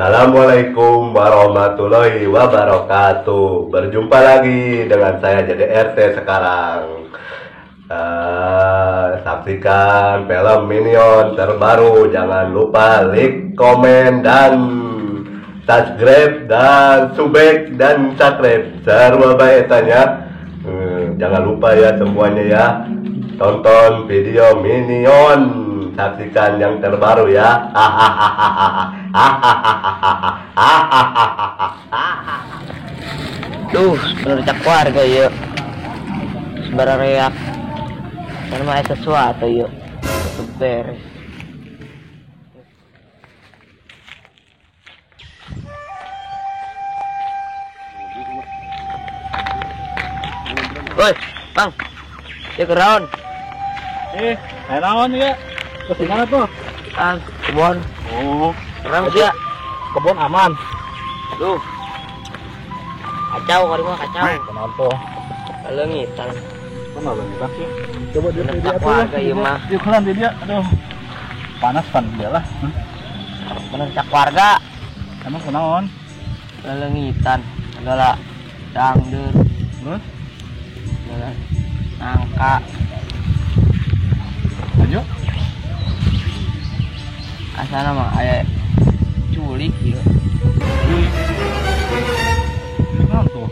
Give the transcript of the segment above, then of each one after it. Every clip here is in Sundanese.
Assalamualaikum warahmatullahi wabarakatuh. Berjumpa lagi dengan saya jadi RT sekarang. Saksikan film Minion terbaru. Jangan lupa like, komen, dan subscribe, dan subek, dan subscribe. Seru bae tanya. Jangan lupa ya semuanya ya. Tonton video Minion. Saksikan yang terbaru ya. Duh, bener cak warga yuk. Sebarang reak. Dan mah sesuatu yuk. Itu beres. Woi, Bang. Yuk ke round. Naon ya? Ke mana tuh? Ah, kebon. Oh, keren sih ya. Kebon aman. Duh. Kacau kali mah kacau. Kenapa? Leungitan. Kenapa leungitan sih? Coba dia dia warga ieu mah. Yuk kelan dia. Aduh. Panas pan dia lah. Bener cak warga. Emang kunaon? Leungitan. Segala dangdut. Terus? Segala nangka. Lanjut. Asana mah aya culik ieu. Culik. Naon tuh?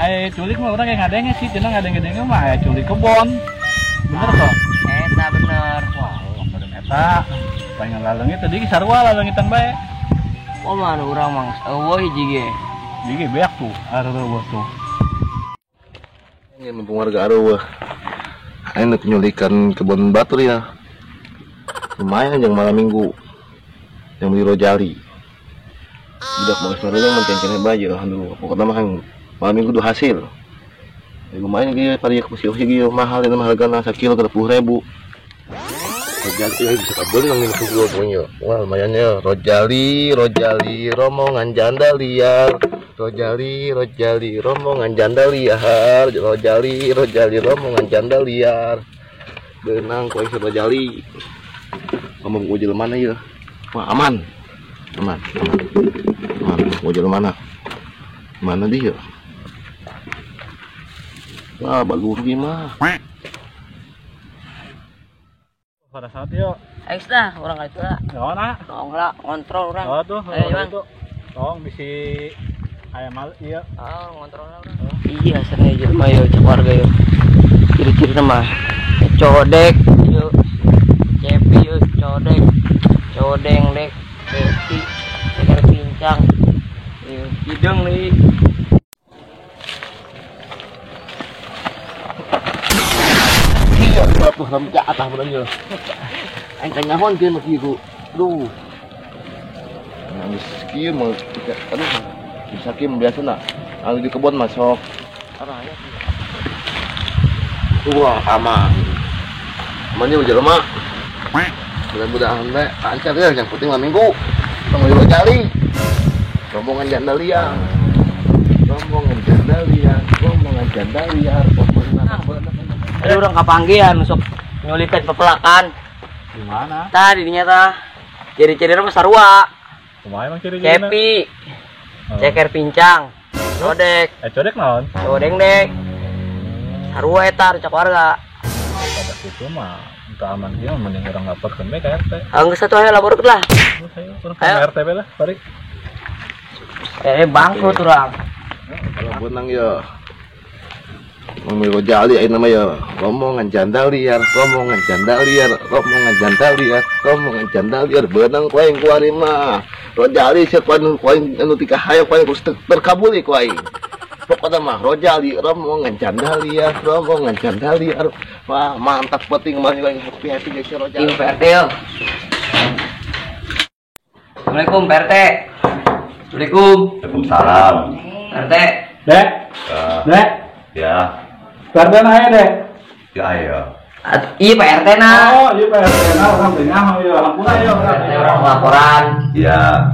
Aya culik mah urang yang ngadenge sih, cenah ngadenge-denge mah aya culik kebon. Bener toh? Eta bener. Wah, bener eta. Paling laleungit tadi sarua laleungitan bae. Oh mana urang mah eueuh hiji ge. Hiji beak tuh, areueuh tuh. Ini mumpung warga areueuh. Aing penyulikan kebun batur ya. Lumayan yang malam minggu yang beli rojali budak bagus barunya mungkin baju alhamdulillah pokoknya mah malam minggu dua hasil ya, lumayan gitu pada ya gitu mahal itu hargana sekilo 30.000 rojali ya bisa kabel yang ini kilo punya wah lumayan ya rojali rojali rombongan janda liar rojali rojali rombongan janda liar rojali rojali rombongan janda liar benang kue rojali ngomong gue jalan mana ya? Wah aman, aman, aman, aman. Gue jalan mana? Mana dia? Wah bagus gimana? Pada saat yuk. Ayo dah, orang itu lah. Mana? Tong lah, kontrol orang. Oh tuh, ayo itu. Tong bisi ayam mal, iya. Oh kontrol orang. Iya, sering aja mah yuk, cek warga yuk. Ciri-ciri mah codek, yuk. Cepi yuk, codek, codeng dek, cepi, ceker pincang, yuk, hidung nih. Iya, tuh sampai atas benernya. Aing teh ngahon kieu mah kieu. Duh. Nangis kieu mah aduh. Bisa kieu biasa nah. Anu di kebun masuk. Wah, aman. Amannya jelema. Mudah-mudahan deh lancar ya, yang penting malam minggu tunggu rojali rombongan janda liar rombongan janda liar rombongan janda liar. Ada orang kapanggihan sok nyulikan pepelakan di mana tadi dinya tah ciri-ciri mah sarua kumaha emang ciri-cirina cepi ceker pincang codek codek naon codeng dek sarua eta cak warga pada situ mah untuk aman dia mending orang lapor ke ke RT. Enggak satu aja lapor lah. Ayo ke RT lah, balik. Bangkrut orang. Kalau benang ya. Ngomong rojali aing nama ya. Rombongan janda liar, rombongan janda liar, rombongan janda liar, rombongan janda liar benang ku aing kuari mah. Rojali sia ku aing anu tika hayang ku aing terkabuli ku aing. Pokoknya mah rojali rombongan janda liar, rombongan janda liar. Wah, mantap penting mah yang happy happy guys rojali. Iya, Pak RT. Assalamualaikum Pak RT. Assalamualaikum. Waalaikumsalam. RT. Dek. Dek. Ya. Pak RT nah ya, Dek. Ya, ayo. Iya Pak RT nah. Oh, iya Pak RT nah, orang tengah ya. Ampun ayo orang laporan. Iya.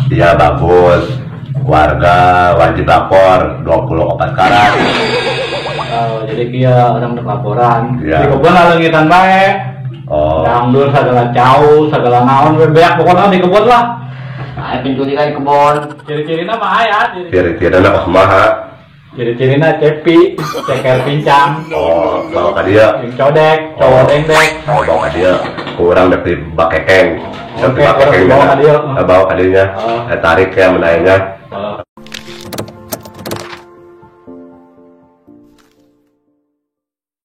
Iya bagus. Warga wajib lapor 24 karat. Oh, jadi kia orang untuk laporan. Ya. Di kebun laleungitan bae. Oh. Dangdur segala cau, segala naon we beak pokoknya di kebun lah. Aya penculikan di kebon. Ciri-cirina mah aya, Ciri-cirina kumaha? ciri-cirina cepi, ceker pincang, Oh, bawa ka dieu. jeung codek, cowok dengdek. Oh, bawa ka dieu. Ku urang dek di bakekeng. Dek di Oke, bakekeng. urang bawa ka dieu. Bawa ka dieu nya. Oh. Tarik ya menanya.